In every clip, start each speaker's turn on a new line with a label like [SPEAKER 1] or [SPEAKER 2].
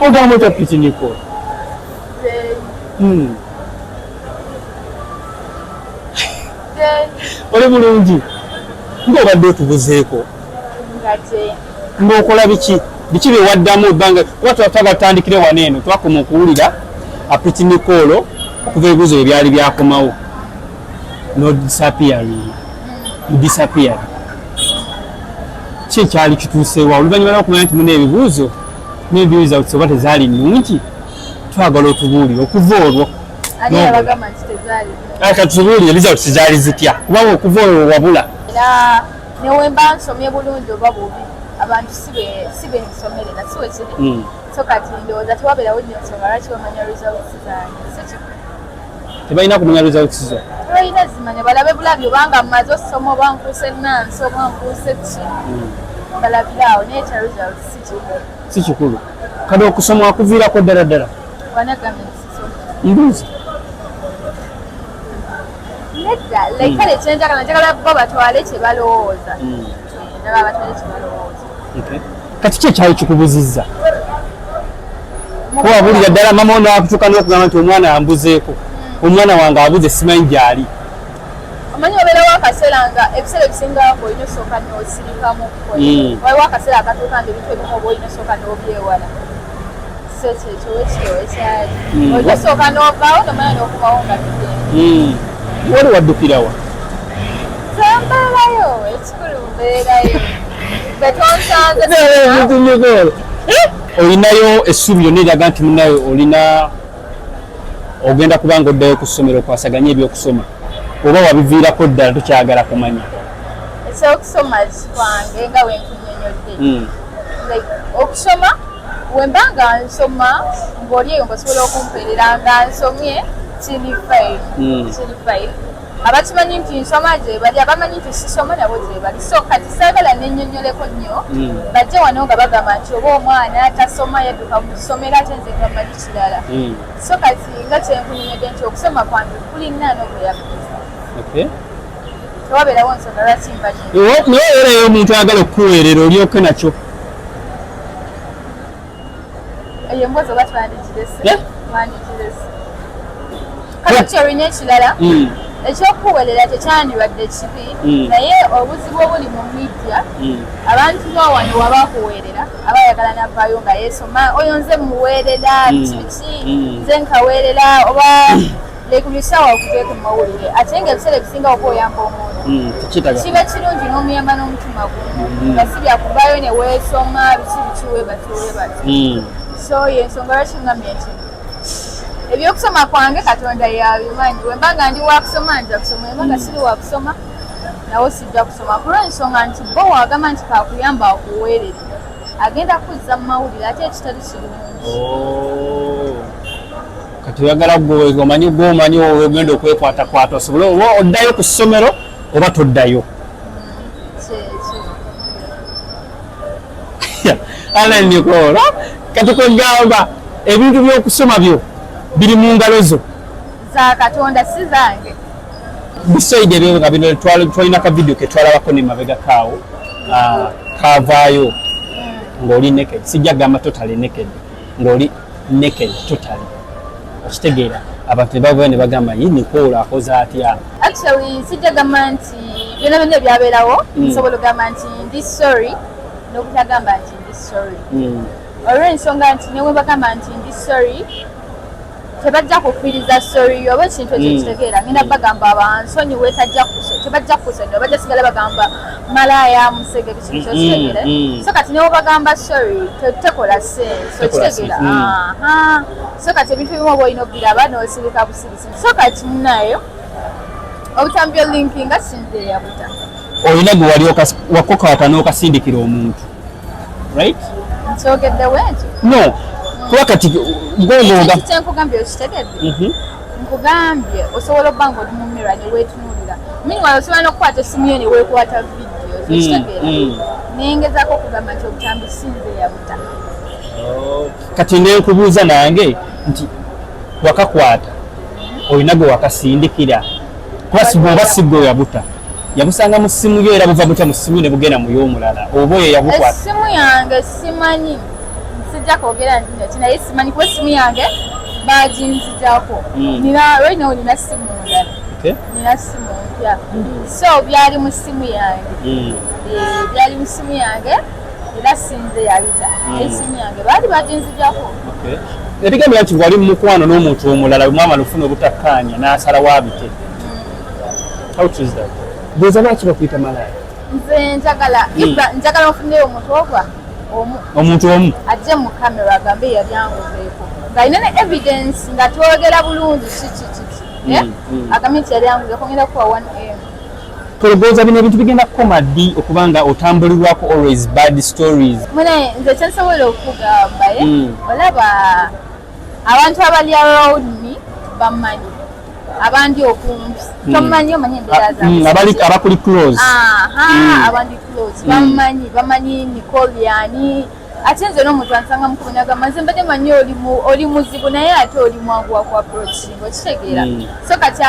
[SPEAKER 1] Ogamba otya Pretty Nicole? Oli bulungi ng'obadde otubuzeeko ng'okola biki biki bye waddamu ebbanga kuba twagala tutandikire wano eno twakoma okuwulira Pretty Nicole okuva ebibuuzo bye byali byakomawo no disappearing disappear ki ekyali kituuseewo oluvannyuma lwokumanya nti muna ebibuuzo n'ebibuuzo oba tezaali nnungi twagala otubuulire okuva olwo katubuulire results zaali zitya kubanga okuva olwo wabula
[SPEAKER 2] era newemba nsomye bulungi oba bubi abantu si bensomerera si wekiri. So kati ndowooza tewabeerawo nnyo nsonga lwaki bamanya results zange, si kikulu.
[SPEAKER 1] Tebalina kumanya results zo?
[SPEAKER 2] Tebalina zimanya, balabe bulabi obanga mmaze osoma oba nfuuse nansi oba nfuuse ki, balabire awo, naye ekya results si kikulu.
[SPEAKER 1] Si kikulu. Kati okusoma akuviirako ddala ddala?
[SPEAKER 2] Wanagambye nti sisoma?
[SPEAKER 1] Mbuuzi.
[SPEAKER 2] Nedda, like kale kyenjagala, njagala bo batwale kye balowooza, njagala batwale kye balowooza.
[SPEAKER 1] Kati ki ekyali kikubuzizza? Kuba wabulira ddala mama ono akutuuka n'okugamba nti omwana ambuzeeko, omwana wange abuze, simanyi gy'ali.
[SPEAKER 2] Omanyi obeerawo akaseera nga ebiseera ebisinga nga olina osooka n'osirikamu. Waliwo akaseera akatuuka nga ebintu ebimu oba olina osooka n'obyewala, so kyekyo wekityo ekyali olina osooka n'ovaawo nomanya n'okumawo nga tugenda.
[SPEAKER 1] Wali waddukirawa?
[SPEAKER 2] Zambeerayo, ekikulu mbeerayo, betonsanze.
[SPEAKER 1] Olinayo essuubi lyonna eryaga nti munayo olina ogenda kubanga oddayo ku ssomero okwasaganye ebyokusoma oba wabiviirako ddala tokyagala kumanya?
[SPEAKER 2] Ekyokusoma kwange nga wenkunyonyodde, like okusoma wemba nga nsoma ng'oli eyo ngaosobola okumpeerera nga nsomye kiri fine. Kiri fine, abakimanyi nti nsoma gye bali, abamanyi nti sisoma nabo gye bali. So kati saagala nennyonnyoleko nnyo bajje wano nga bagamba nti oba omwana tasoma yadduka mu ssomero, ate nze nga mmanyi kirala. So kati nga kyenkunyonyodde nti okusoma kwange kulina n'okweyaguliza, tewabeerawo nsonga lwaki mba.
[SPEAKER 1] Naye obeerayo omuntu ayagala okukuweerera olyoke nakyo?
[SPEAKER 2] Eyo emboozi oba twandigirese? Twandigirese. Kati olina ekirala, ekyokuweerera tekyandibadde kibi, naye obuzibu obuli mu media, abantu bawano waba akuweerera aba ayagala navaayo nga yeesoma oyo nze muweerera biki biki, nze nkaweerera oba like buli ssaawa okuteeka mu mawulire, ate nga ebiseera ebisinga oba oyamba omuntu kiba kirungi n'omuyamba n'omutima gumu, nga si byakuvaayo ne weesoma biki biki weebati weebati. So yensonga lwaki ngambye nti ebyokusoma kwange Katonda yabimanyi. Wemba nga ndi wakusoma nja kusoma, wemba nga siri wakusoma nawo sijja kusoma, kulw'ensonga nti bo wagamba nti kakuyamba akuweerere agenda kuzza mu mawulire ate ekitali kirungi.
[SPEAKER 1] Oh. Kati oyagala gwe omanyi, gwe omanyi ogenda okwekwatakwata osobole oba oddayo ku ssomero oba toddayo.
[SPEAKER 2] Kyekyo.
[SPEAKER 1] Allan Nicole, kati kwegamba ebintu by'okusoma byo biri mu ngalo zo?
[SPEAKER 2] Za Katonda, si zange.
[SPEAKER 1] Beside ebyo nga bino twalina ka video ke twalabako ne mabega kaawo, kaavaayo ng'oli naked, sijja gamba totally naked, ng'oli naked totally, okitegeera? Abantu ne bavayo ne bagamba, "Ye Nicole akoze atya?"
[SPEAKER 2] Actually sijja gamba nti byonna byonna ebyabeerawo nsobola okugamba nti ndi sorry n'obutagamba nti ndi sorry, olw'ensonga nti ne bwe bagamba nti ndi sorry tebajja kukkiriza sorry oba ekintu ekyo. Kitegeera ngenda bagamba abansonyiwe, tajja tebajja kukusonyiwa, bajja sigala bagamba malaaya musege biki biki, okitegeera? So kati ne bwe bagamba sorry tekola sense.
[SPEAKER 1] Tekola
[SPEAKER 2] okitegeera?
[SPEAKER 1] sense.
[SPEAKER 2] Aha. So kati ebintu ebimu oba olina okubiraba n'osirika busirisi. So kati munayo obutambi olinkinga sinze yabuta.
[SPEAKER 1] Olina gwe wali wakokaata n'okasindikira omuntu, right?
[SPEAKER 2] Nkyogeddewo ekyo?
[SPEAKER 1] No, kuba kati ng'omwoga.
[SPEAKER 2] Ekintu kyenkugambye okitegedde? Nkugambye osobola okuba nga oli mu mirror ne weetunuulira, meanwhile osobola n'okukwata essimu yo ne weekwata videos, okitegeera? Nengezaako okugamba nti obutambi sinze yabuta.
[SPEAKER 1] Kati nenkubuuza nange nti wakakwata olina gwe wakasindikira, kuba si bw'oba si gwe yabuta, yabusanga mu ssimu yo, era buva butya mu ssimu yo ne bugenda mu y'omulala oba oyo yabukwata?
[SPEAKER 2] Essimu yange simanyi. Sijja kwogera nti nti naye simanyi kuba essimu yange baginzijako. Nina right now nina simu ndala. Nina simu mpya. So byali mu simu yange. Byali mu simu yange era sinze yabita. Esimu yange baali baginzijako.
[SPEAKER 1] Ebigambira nti wali mukwano n'omuntu omulala bwe mwamala okufuna obutakkaanya n'asalawo abite. How true is that? Ndowooza lwaki bakuyita malaaya?
[SPEAKER 2] Nze njagala Ibra, njagala ofuneyo omuntu ogwa omu.
[SPEAKER 1] Omuntu omu.
[SPEAKER 2] Ajje mu kamera agambe yali anguzeeko ng'alina ne evidence nga twogera bulungi kiki kiki. Agambe nti yali anguzeeko, ngenda kuwa 1M.
[SPEAKER 1] Tolowooza bino ebintu bigenda kukoma ddi okuba nga otambulirwako always bad stories?
[SPEAKER 2] Mune nze kyensobola okugamba, olaba abantu abali around me bamanyi, abandi okumpi tomanyi, omanyi embeera zange.
[SPEAKER 1] Abakuli close.
[SPEAKER 2] Aha, abandi close bamanyi Nicole yani. Ate nze n'omuntu ansanga mukubo nagamba nze mbadde manyi oli muzibu naye ate oli mwangu wa ku approaching, okitegeera? So kati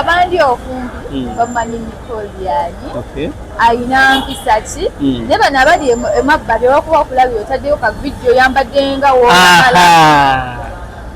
[SPEAKER 2] abandi okumpi bamanyi Nicole yani, ayina mpisa ki. Naye bano abali emabbali olwokuba okulabye otaddeyo ka video yambadde nga woomala.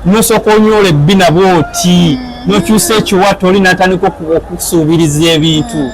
[SPEAKER 1] Nosooka onyoola ebbina bwoti nokyusa ekiwato oli n'atandika okusuubiriza ebintu.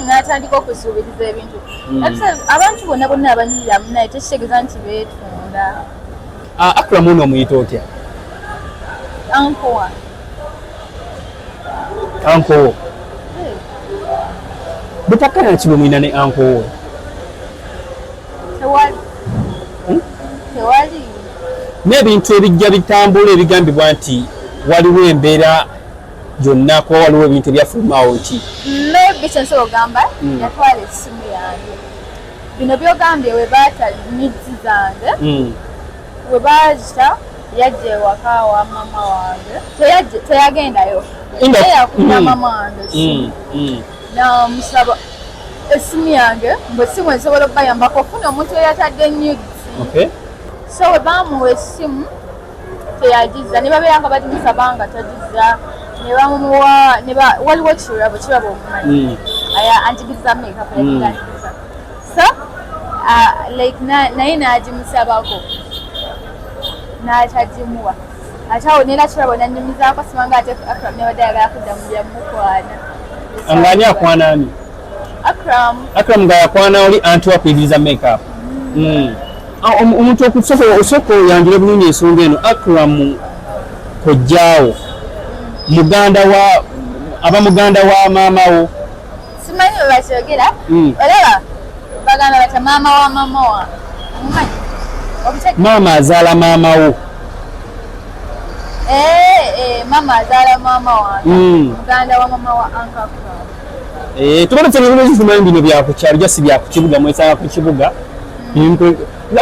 [SPEAKER 2] N'atandika okusuubiriza ebintu. Abantu bonna bonna abanyirira munaye tekitegeeza nti beetunda.
[SPEAKER 1] Akram ono omuyita otya?
[SPEAKER 2] Uncle wange.
[SPEAKER 1] Uncle wo? Butakkanya ki bwe mulina ne uncle wo?
[SPEAKER 2] Tewali. Tewali.
[SPEAKER 1] N'ebintu ebijja bitambula ebigambibwa nti waliwo embeera gyonna, kuba waliwo ebintu ebyafulumaawo nti
[SPEAKER 2] Maybe kyensobola ogamba, yatwala essimu yange. Bino byogambye we baata nudes zange, we baazita yajja ewaka wa mama wange. Teyagendayo. Naye yakubira mama wange essimu namusaba essimu yange, mbwe essimu esobola okubayambako okufuna omuntu eyatadde nudes. So we bamuwa essimu teyagiza, ne babeera nga bagimusaba nga tagiza, ne bamuwa waliwo Kirabo, Kirabo omumanyi? Aya anjigiriza makeup. Yagiza so like naye n'agimusabako n'atagimuwa. Ate awo neera Kirabo nanyumizaako simanga ate Akram yabadde ayagala kudda mu byamukwana.
[SPEAKER 1] Ng'ani akwana ani?
[SPEAKER 2] Akram.
[SPEAKER 1] Akram nga yakwana oli anti wakuyigiriza makeup. Omuntu okusooka osooka oyanjule bulungi ensonga eno. Akram kojjaawo, muganda wa aba muganda wa maama wo?
[SPEAKER 2] Simanyi bwe bakyogera. Olaba bagamba batya maama wa maama wa omumanyi?
[SPEAKER 1] Maama azaala maama wo.
[SPEAKER 2] Eh, eh, maama azaala maama wange. Muganda wa mama wa Uncle Akram.
[SPEAKER 1] Tubadde ffe tumanyi bino byakukyalo, jasi byakukibuga, mwesanga ku kibuga.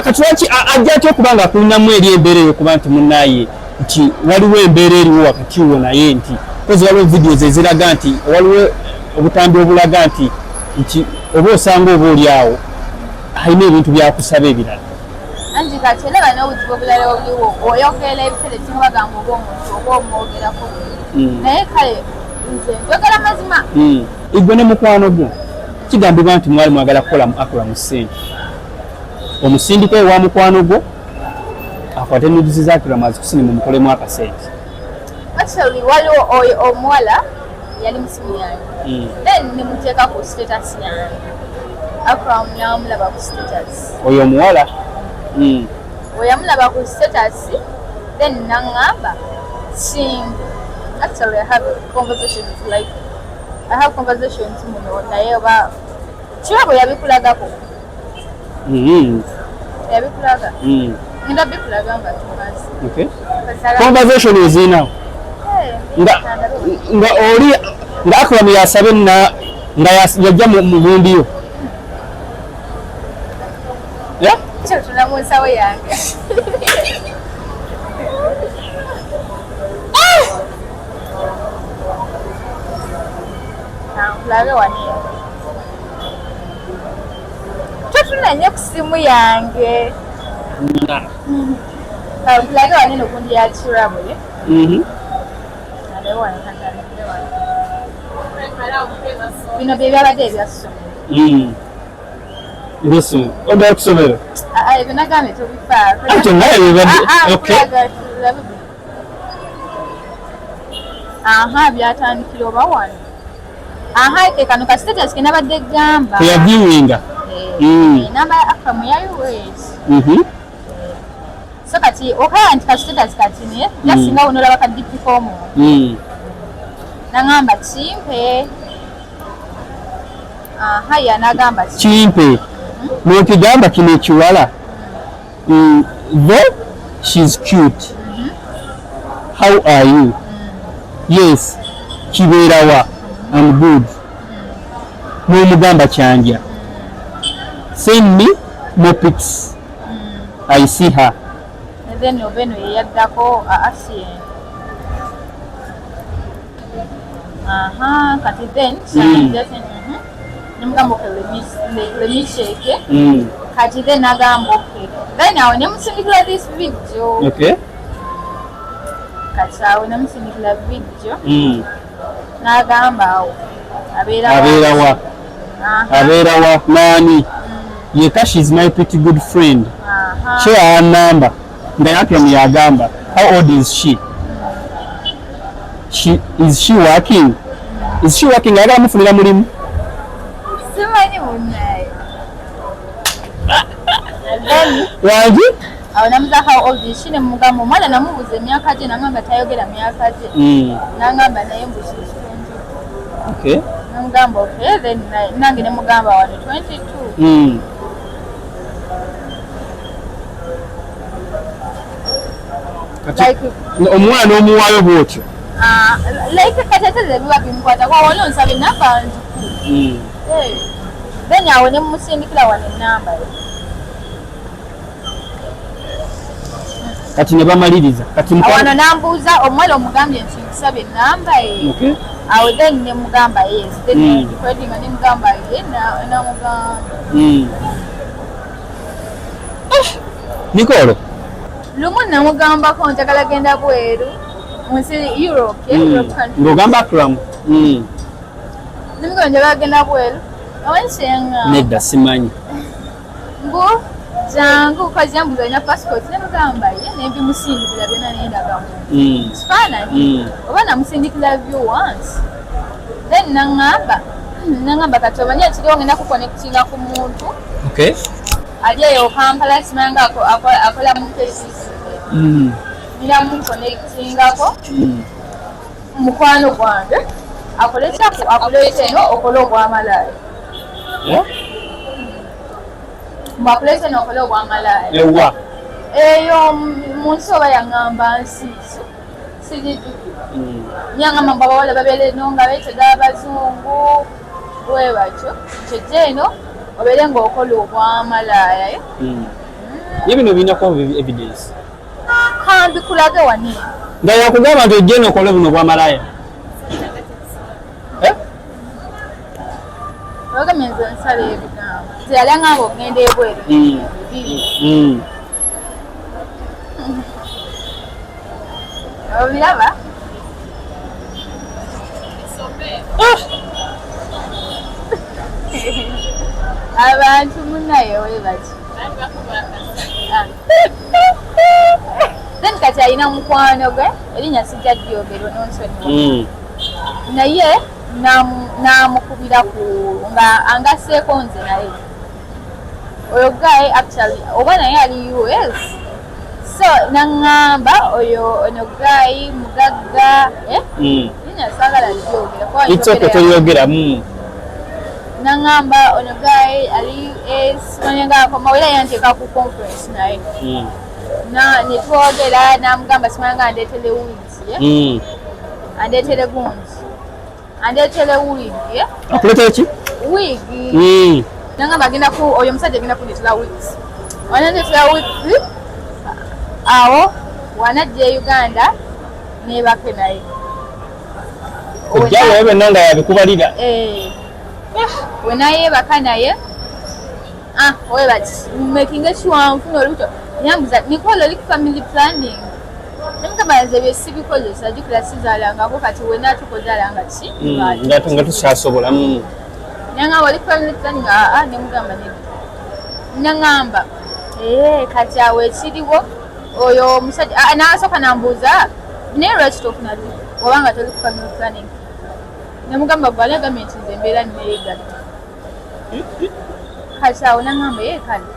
[SPEAKER 1] Kati lwaki ajja atya okuba nga akulinamu eri embeera eyo, okuba nti munnaye nti waliwo embeera eriwo wakati wo naye, nti kozi waliwo videos eziraga nti waliwo obutambi obulaga nti oba osanga oba oli awo alina ebintu byakusaba ebirala?
[SPEAKER 2] Anti kati olaba n'obuzibu obulala obuliwo, oyogera ebiseera ebisinga bagamba oba omuntu oba omwogerako bubi. Naye kale nze njogera mazima.
[SPEAKER 1] Igwe ne mukwano gwo kigambibwa nti mwali mwagala kukola mu Akram ssente, omusindika ewa mukwano gwo akwate nudes za Akram azikusine mumukolemu akasente.
[SPEAKER 2] Actually waliwo oyo omuwala yali musimu yange, then nemuteeka ku status yange, Akram namulaba ku status.
[SPEAKER 1] Oyo omuwala?
[SPEAKER 2] We yamulaba ku status then naŋŋamba simbu. Actually I have conversations, like I have conversations muno naye oba Kirabo yabikulagako. Yabikulaga. Ngenda bikulaga nga tumaze.
[SPEAKER 1] Conversation ezinawo nga oli nga Akram yasabe na nga yajja mu gundi yo. Yeah?
[SPEAKER 2] Kyotuna mu nsawo yange. Nkulabe wano. Totuna nnyo ku simu yange. Nkulabe wano eno gundi ya Kirabo ye. Alabe wano, katandikire wano. Bino bye byabadde ebyasomero.
[SPEAKER 1] Listen, odda ku ssomero?
[SPEAKER 2] Ah, ah, ebyo nagambye tobifaako.
[SPEAKER 1] Ate naye bibadde okay.
[SPEAKER 2] Aha, byatandikira oba wano. Aha, ke kano ka status ke nabadde gamba.
[SPEAKER 1] Teyaviewinga.
[SPEAKER 2] Enamba ya Akram ya US. So kati okaya nti ka status kati ne jasinga onolaba ka DP k'omuntu. Nangamba kimpe. Aha, ya nagamba
[SPEAKER 1] kimpe. N'okigamba kino ekiwala. Though she's cute. How are you? Yes, kibeerawa. I'm good. N'omugamba kyanja. Send me more pics. I see her.
[SPEAKER 2] And then obeno yeyaddako asien. Aha, kati then nemugamba okay, let me check. Kati then nagamba okay. Then awo nemusindikira this video.
[SPEAKER 1] Okay.
[SPEAKER 2] Kati awo nemusindikira video. Nagamba awo
[SPEAKER 1] abeera wa abeera wa nani? Yeka, she's my pretty good friend. Share her number. Nga Akram yagamba, how old is she? She is she working? Is she working? Ayagala mufunira mulimu.
[SPEAKER 2] Simanyi munnaye.
[SPEAKER 1] Wangi?
[SPEAKER 2] Awo namuza how old is she, nemugamba omwana namubuuza emyaka gye, nangamba tayogera myaka gye. Nangamba naye mbu she's 22.
[SPEAKER 1] Okay.
[SPEAKER 2] Namugamba okay, then nange nemugamba wano 22.
[SPEAKER 1] Kati omwana omuwaayo bwotyo?
[SPEAKER 2] Like kati ate biba bimukwata kwa wano nsaba enamba nziku. Then awo nemusindikira wano enamba ye.
[SPEAKER 1] Kati ne bamaliriza. Kati
[SPEAKER 2] wano nambuuza omuwala omugambye nti nkusaba enamba ye.
[SPEAKER 1] Okay.
[SPEAKER 2] Awo then nemugamba yes. Then recording nemugamba ye namugamba.
[SPEAKER 1] Nicole.
[SPEAKER 2] Lumu namugambako njagala genda bweru mu nsi Europe, Europe country.
[SPEAKER 1] Ng'ogamba Akram.
[SPEAKER 2] Nemugamba njagala genda bweru. Awo nsenga.
[SPEAKER 1] Nedda simanyi.
[SPEAKER 2] Mbu jangu kozi yambuza alina passport nemugamba ye nembimusindikira byonna nendaga mu kifaananyi. Oba namusindikira view once. Then nangamba kati omanyi ekiriwo ngenda kuconnectinga ku muntu.
[SPEAKER 1] Okay.
[SPEAKER 2] Ali eyo Kampala simanga akola mu KCC. Ngira muconnectingako mukwano gwange akole kyaku akuleete eno okole obwamalaaya. Mbu akuleete eno okole obwamalaaya.
[SPEAKER 1] Ewa.
[SPEAKER 2] Eyo mu nsi oba yaŋŋamba nsi sijijjukira. Yaŋŋamba mbu abawala babeera eno nga beetega abazungu bwe batyo. Kyejja eno obeere ng'okola obwamalaaya.
[SPEAKER 1] Ye bino birinako evidence.
[SPEAKER 2] Kambikulage wano.
[SPEAKER 1] Nga yakugamba nti ojja eno okole buno obwamalaaya.
[SPEAKER 2] Ogambye nze nsala ebigambo. Nze yali aŋŋamba okugenda ebweru. Bibiri. Obiraba? Abantu munnaye we bati. Then kati alina mukwano gwe erinnya sijja dyogerwa nonsonyiwa. Naye n'amukubira ku nga angaseeko nze naye. Oyo guy actually oba naye ali US. So naŋŋamba oyo ono guy mugagga linnya saagala lyogera kuba
[SPEAKER 1] It's okay tolyogera.
[SPEAKER 2] Naŋŋamba ono guy ali US manya akomawo era yanteeka ku conference naye. Na ne twogera n'amugamba simanya nga andeetere wigs ye. Andeetere gundi. Andeetere wig ye.
[SPEAKER 1] Akuleetera ki?
[SPEAKER 2] Wig. Nangamba agenda ku oyo omusajja agenda kundeetera wigs. Wanandeetera wigs awo wanajja e Uganda neebake naye.
[SPEAKER 1] Kojjaawo byonna nga yabikubalira.
[SPEAKER 2] We nayeebaka naye webati makinga kiwanvu n'olubuto yambuza Nicole oli ku family planning. Nemugamba nze bye sibikozesa jjukira sizaalangako kati wenna tukozaalanga ki?
[SPEAKER 1] Nga tukyasobola.
[SPEAKER 2] Nangamba oli ku family planning aa nemugamba nedda. Naŋŋamba, "Eh, kati awo ekiriwo, oyo omusajja." Ah, n'asooka nambuuza, "Naye lwaki tofuna lubuto obanga toli ku family planning?" Nemugamba, "Gwe ani agambye nti nze mbeera neegatta?" Kati awo naŋŋamba, "Ye kale."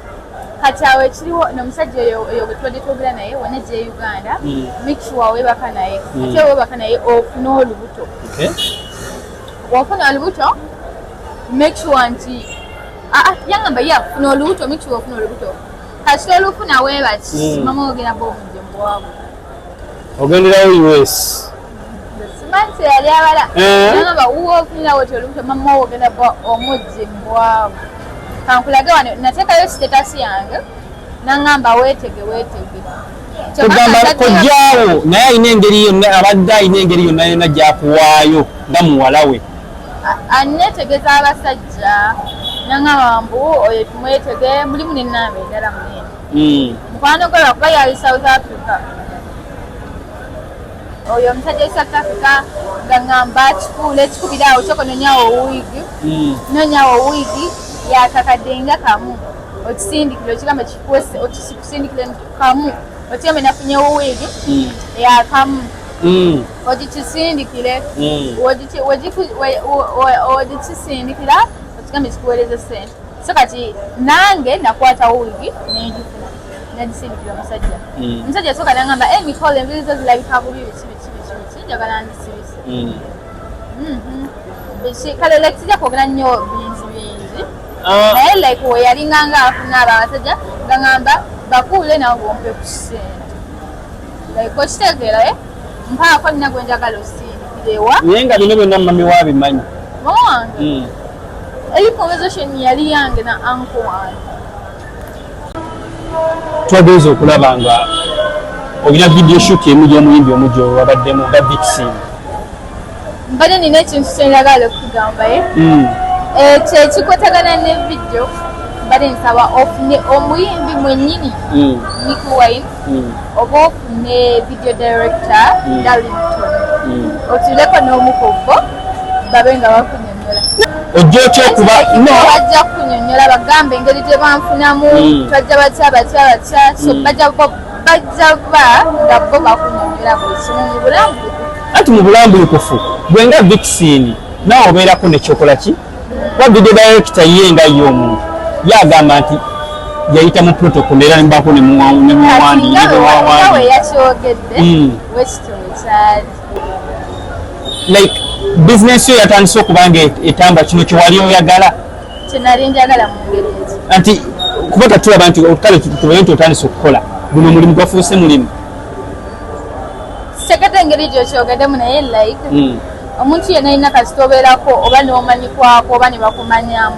[SPEAKER 2] Kati awo ekiriwo, nomusajja oyo gwe tubadde twogera naye wonna gye Uganda, make sure weebaka naye. Ate weebaka naye, ofune olubuto. Wofuna olubuto, make sure nti, ah, ah, yangamba ya funa olubuto, make sure ofuna olubuto. Kati olufuna, weebaki, mama ogenda ba omujje mubwavu.
[SPEAKER 1] Ogenderawo US.
[SPEAKER 2] Simanyi nti yali abala.
[SPEAKER 1] Eh.
[SPEAKER 2] Yangamba, "Wuwo ofunirawo ti olubuto, mama ogenda ba omujje mubwavu." Kankulage wano, nateekayo status yange, nangamba, "Weetege, weetege." Kyokka
[SPEAKER 1] Kugamba
[SPEAKER 2] nga
[SPEAKER 1] kojjaawo naye alina engeri yonna, abadde alina engeri yonna yonna gy'akuwaayo nga muwala we.
[SPEAKER 2] Aneetegeza abasajja. Nangamba mbu oyo tumwetege, mulimu nenamba endala munene. Mukwano gwe, lwakuba yali South Africa, oyo omusajja e South Africa, nga ŋŋamba kikuula ekikubira awo kyokononyawo wiigi. Nonyawo wiigi yakakadde nga kamu, okisindikire, okigamba kikuwese, okikusindikire kamu, okigambe nafunyewo wiigi yakamu, ogikisindikire. Ogikisindikira, okigambe kikuweereza sente. So kati nange nakwata wiigi nenjifuna, nagisindikira omusajja. Omusajja yasooka nangamba, "Eh, Nicole, enviiri zo zirabika bubi, biki biki biki biki, njagala nzisibise." Biki, kale like sijja kwogera nnyo bingi bingi.
[SPEAKER 1] Ah,
[SPEAKER 2] naye like we yalinganga afuna abo abasajja, nga ngamba bakuule nawe bompe ku ssente, like okitegeera, eh? Mpaako nina gwe njagala osindikire wa.
[SPEAKER 1] Naye nga bino byonna mami wabimanyi?
[SPEAKER 2] Mama wange?
[SPEAKER 1] Mm.
[SPEAKER 2] Eri conversation yali yange na uncle wange.
[SPEAKER 1] Twagenza okulaba nga olina video shoot emu gy'omuyimbi omujja wabaddemu nga vixen.
[SPEAKER 2] Mbadde nina ekintu kyenjagala okugamba ye. Ekyo ekikwatagana ne video, mbadde nsaba ofune omuyimbi mwennyini, Mikie Wine, oba ofune video director Darlington, otuleko n'omukubo babe nga bakunyonyola.
[SPEAKER 1] Ojja otya okuba no?
[SPEAKER 2] Bajja kukunyonyola, bagambe engeri gye banfunamu, twajja batya batya batya, so bajja ba nga bo bakunyonyola buli kimu mu bulambulukufu.
[SPEAKER 1] Anti mu bulambulukufu, gwe nga vixen naawe obeerako nekyokola ki, kuba video director ye nga ye omuntu ye agamba nti yayita mu protocol era nemubako
[SPEAKER 2] Kati nga we
[SPEAKER 1] nemuwandi.
[SPEAKER 2] Yakyogedde wekityo wekyali.
[SPEAKER 1] Like bizinesi yo yatandise okuba nga etamba kino kyewali oyagala?
[SPEAKER 2] Kyenali njagala mu ngeri eki?
[SPEAKER 1] Anti kuba katulaba nti kale tubaye nti otandise okukola guno omulimu, gwafuuse mulimu.
[SPEAKER 2] Sitegedde engeri gyokyogeddemu, naye like omuntu yenna alina kasita obeerako oba n'omanyikwako oba ne bakumanyamu,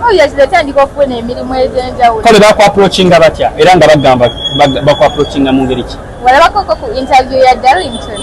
[SPEAKER 2] obviously otandika okufuna emirimu egy'enjawulo.
[SPEAKER 1] Kale bakuapproachinga batya, era nga bagamba bakuapproachinga mu ngeri ki?
[SPEAKER 2] Walabakoko ku interview ya Darlington?